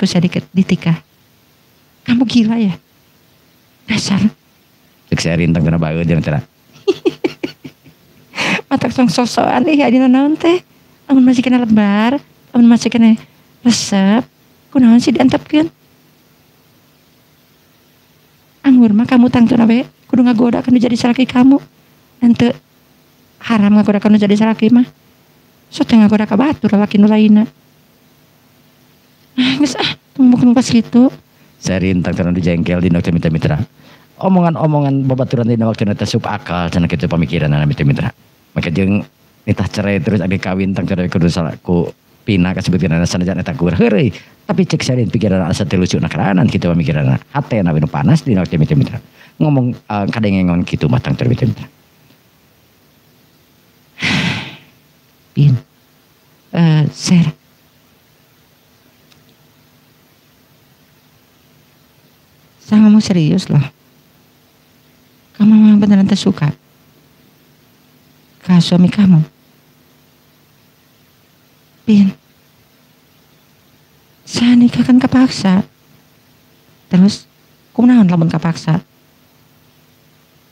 ku saya ditikah. Kamu gila ya? Dasar. Cek Sherin tangtuna baeud jeung teh. Matak tong sosokan ih adina naon teh? Lamun masih kena lebar, lamun masih kena resep, kunaon sih diantepkeun? Anggur mah kamu tangtuna we kudu ngagoda kan jadi salaki kamu. Henteu haram ngagoda kan jadi salaki mah. So teh ngagoda ka batur lalaki nu lainna. Ah geus ah, tong bukan pas kitu. Sherin tangtuna dijengkel dina waktu mitra-mitra. Omongan-omongan babaturan dina waktu teh sup akal cenah kitu pamikiranna mitra-mitra. Maka jeung nitah cerai terus age kawin tangtuna kudu salah ku Pina kasebutkeun sanajan eta kur heureuy. Tapi cek Sherin pikiran asa teu lucu nakaranan kitu pamikiranna. Hatena we nu panas dina waktu mitra-mitra. Ngomong kadengengon kitu mah tangtuna mitra-mitra. Pin. Ser. Saya ngomong serius loh. Kamu memang beneran tersuka ke suami kamu. Pin. Saya nikah kan kepaksa. Terus kunaon lamun kepaksa?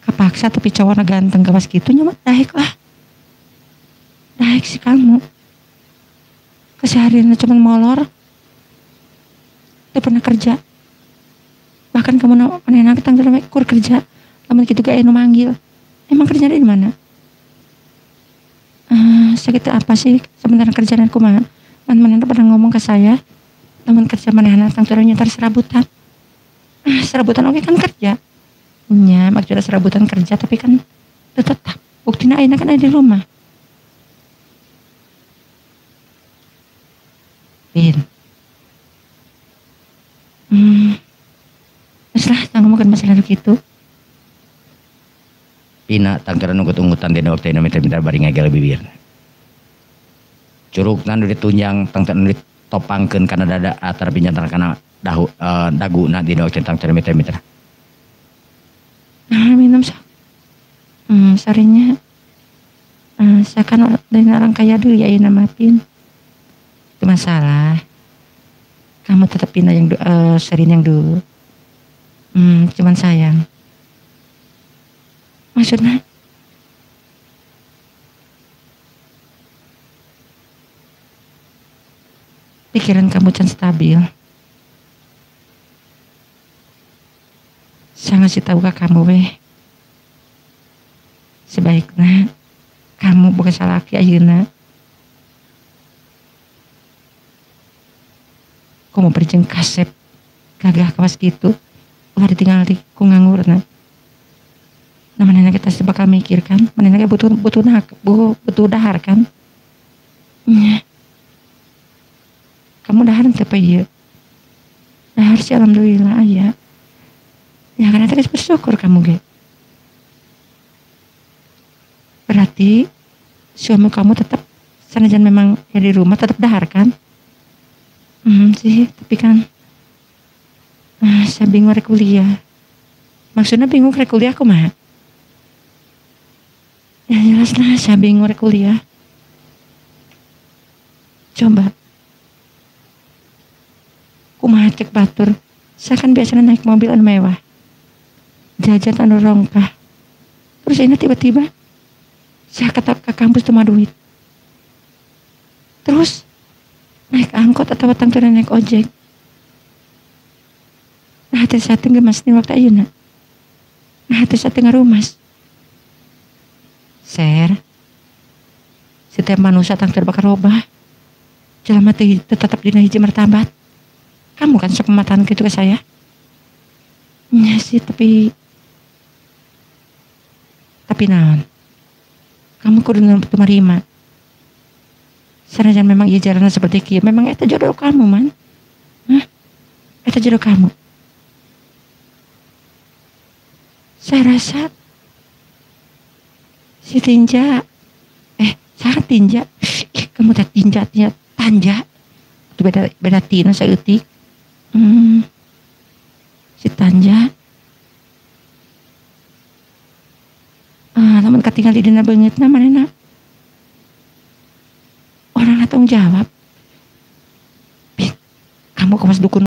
Kepaksa tapi cowoknya ganteng kawas kitu nya mah daek lah. Daek si kamu. Kesehariannya cuma molor. Tidak pernah kerja. Bahkan kamu manehna tanggal kur kerja. Lamun kitu ge anu manggil. Emang kerjanya di mana? Sakit apa sih sebenarnya kerjaan kumaha? Man manehna pernah ngomong ke saya, lamun kerja manehna tangturan nyetar serabutan. Ah, serabutan oke kan kerja. Nya, maksudnya serabutan kerja tapi kan tetap buktina ayeuna kan ada di rumah. Pin. Masalah tang ngomongkeun masalah kitu. Pina tangturan unggut-unggutan dina waktu mitra-mitra bari ngagel bibirna. Curugna nu ditunjang tangturan nu ditopangkeun kana dada atar pinjantan kana dahu daguna dina waktu tangturan mitra-mitra. Nah, minum sok. Sarinya. Saya kan dari orang kaya dulu ya nama Pin. Itu masalah. Kamu tetap Pina yang Sherin yang dulu. Cuman sayang. Maksudnya pikiran kamu can stabil. Saya ngasih tahu ke kamu weh. Sebaiknya kamu bukan salaki ayeuna. Kamu berjeng kasep gagah kawas gitu. Ulah ditinggal di ku ngangurna. Nah, manehna kita bakal mikir kan, manehna butuh butuh butuh dahar kan. Nya. Kamu dahar teu pa ieu? Dahar sih alhamdulillah aya. Ya karena terus bersyukur kamu ge. Berarti suami kamu tetap sanajan memang ya di rumah tetap dahar kan? Sih, tapi kan saya bingung rek kuliah. Maksudnya bingung rek kuliah kumaha? Ya jelas lah saya bingung rek kuliah. Coba kumaha cek batur. Saya kan biasanya naik mobil anu mewah. Jajan anu rongkah. Terus ini tiba-tiba saya ke kampus cuma duit. Terus naik angkot atau tangturan naik ojek. Nah hati saya tengah mas ini waktu ayeuna. Nah hati saya tengah rumas. Ser, setiap manusia tangtur bakal robah. Jelema teh tetap dina hiji martabat. Kamu kan sok pemataan gitu ke saya. Ya sih, tapi naon? Kamu kudu nerima. Sanajan memang ieu jalanna seperti kieu, memang eta jodoh kamu, man. Hah? Eta jodoh kamu. Saya rasa si Tinja, sangat Tinja. Ih, kamu teh Tinja, Tinja, Tanja. Itu beda beda tina saeutik. Si Tanja. Ah, lamun katinggal di dina beungeutna manehna. Orang tanggung jawab. Pit, kamu kemas dukun